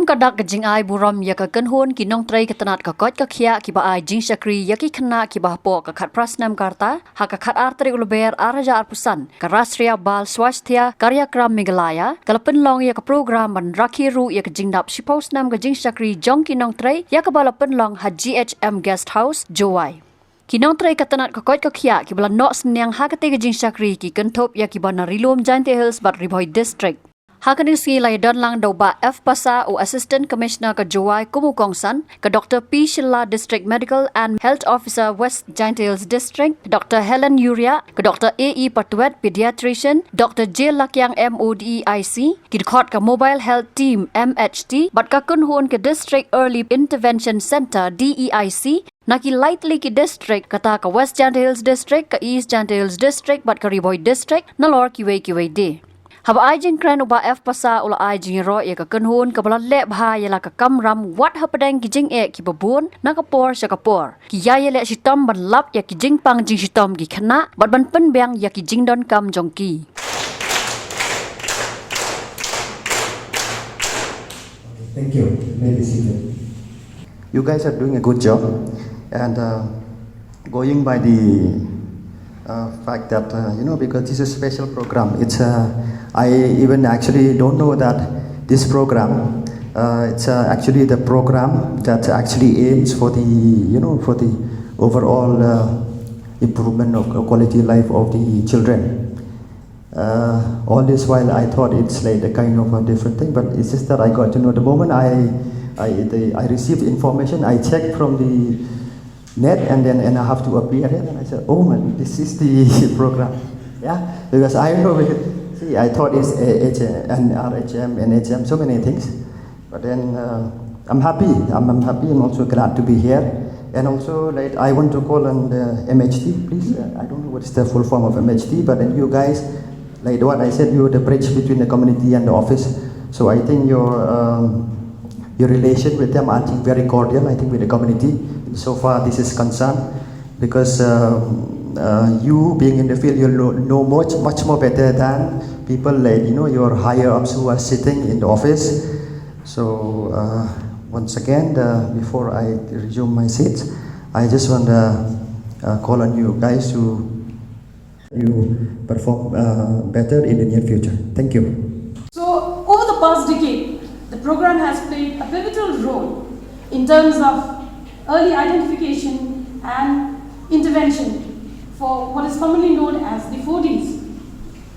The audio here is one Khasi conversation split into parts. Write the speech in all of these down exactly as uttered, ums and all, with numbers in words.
Ka dak ka jingai burom ïa ka kynhun ki nongtrei ka tnat ka koit ka khiah kiba ai jingshakri ïa ki khynnah kiba hapoh ka khatphra snem ka rta, ha ka khatar tarik u Lber ar hajar arphew san, ka Rashtriya Bal Swasthya Karyakram Meghalaya ka la pynlong ïa ka program ban rakhe ruh ïa ka jingdap shiphew snem ka jingshakri jong ki nongtrei, ïa kaba la pynlong ha G H M Guest House, Jowai. Ki nongtrei ka tnat ka koit ka khiah kiba la noh synñiang ha katei ka jingshakri ki kynthup ïa kiba na Ri-lum Jaintia Hills bad Ri Bhoi District. Ha kane ka sngi la ïadon lang da u Bah F Passah, u Assistant Commissioner ka Jowai kum u kongsan, ka Doctor P Shylla, District Medical and Health Officer, West Jaintia Hills District, Doctor Helen Uriah, ka Doctor A E Patwet, Pediatrician, Doctor J Lakiang, M O D E I C, ki dkhot ka Mobile Health Team, M H T, bad ka kynhun ka District Early Intervention Centre, D E I C, na ki lai tylli ki district, kata ka West Jaintia Hills District, ka East Jaintia Hills District bad ka Ri Bhoi District, nalor kiwei kiwei de. Haba ai jingkren u Bah F Passah u la ai jingïaroh ïa ka kynhun kaba la leh bha ïa la ka kamram wat hapdeng ki jingeh kiba bun na ka por sha ka por. Ki ïai ïaleh shitom ban lap ïa ki jingpang jingshitom ki khynnah bad ban pynbiang ïa ki jingdonkam jong ki. Thank you. You may be seated. You guys are doing a good job. And uh, going by the uh, fact that, uh, you know, because this is a special program, it's, uh, I even actually don't know that this program, uh, it's uh, actually the program that actually aims for the, you know, for the overall uh, improvement of quality life of the children. Uh, all this while I thought it's like a kind of a different thing, but it's just that I got to know the moment I I, the, I received information, I checked from the net, and then and I have to appear here, and I said, oh man, this is the program. Yeah, because I know, because, see, I thought it's H- and R H M and H M, so many things. But then uh, I'm happy. I'm, I'm happy and also glad to be here. And also, like, I want to call on the M H T, please. Uh, I don't know what's the full form of M H T, but then you guys, like what I said, you're the bridge between the community and the office. So I think your um, your relation with them, I think, very cordial. I think with the community, so far this is concerned, because um, uh, you being in the field, you know, know much much more better than people like, you know, your higher ups who are sitting in the office. So uh, once again, uh, before I resume my seat, I just want to uh, call on you guys to you perform uh, better in the near future. Thank you. So, over the past decade, the program has played a pivotal role in terms of early identification and intervention for what is commonly known as the four Ds: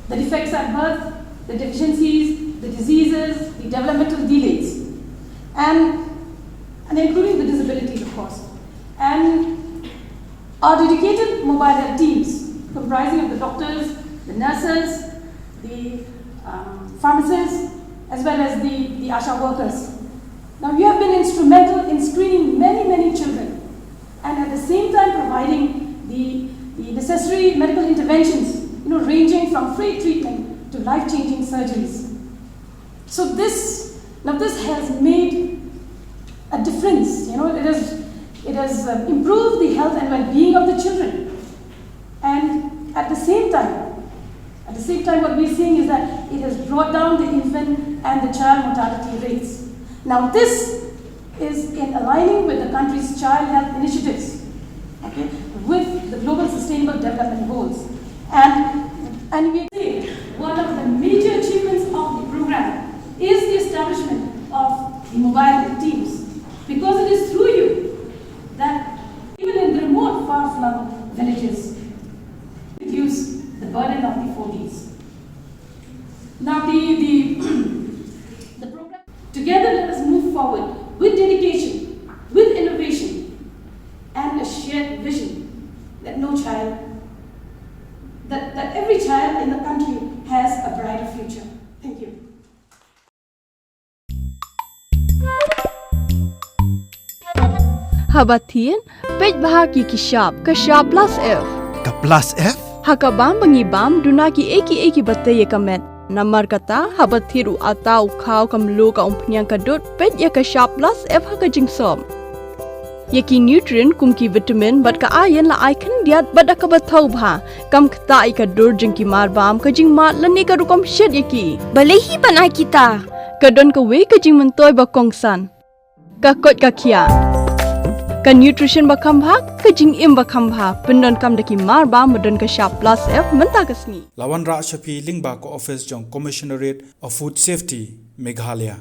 the defects at birth, the deficiencies, the diseases, the developmental delays, and, and including the disabilities, of course. And our dedicated mobile health teams, comprising of the doctors, the nurses, the um, pharmacists, as well as the, the ASHA workers. Now, you have been instrumental in screening many, many children, and at the same time providing the, the necessary medical interventions, you know, ranging from free treatment to life-changing surgeries. So this, now this has made a difference. You know, it has, it has uh, improved the health and well-being of the children. And at the same time, at the same time, what we're seeing is that it has brought down the infant and the child mortality rates. Now, this is in aligning with the country's child health initiatives, okay, with the Global Sustainable Development Goals. And, and we say one of the major achievements of the program is the establishment of the mobile teams, because it is through you that even in the remote, far-flung villages, reduce the burden of the four Ds. Now, the, the, the program, together let us move forward with dedication, with innovation, and a shared vision that no child, that, that every child in the country has a brighter future. Thank you. Haba thied, peit bha ki ki shap, ka shap plus F. Ka plus F? Ha ka bam ba ngi bam, duna ki ei ki ei ki ba tei ïa ka met. Namar kata, haba thied u ata, u khaw, ka mluh, ka umphniang, ka dud, peit ïa ka shap plus F ha ka jingsop. Ïa ki nutrient kum ki vitamin bad ka iron la ai khyndiat bad da kaba thaw bha. Kam ktah ïa ka dur jong ki marbam, ka jingmad lane ka rukom shet ïa ki. Balei hi ban ai kita? Ka don kawei ka jingmyntoi ba kongsan. Ka koit ka khiah. Ka nutrition ba kham bha, ka jingim ba kham bha. Pyndonkam da ki mar ba, ba don ka shap plus F mynta ka sngi. La wanrah sha phi lyngba ka office jong Commissionerate of Food Safety, Meghalaya.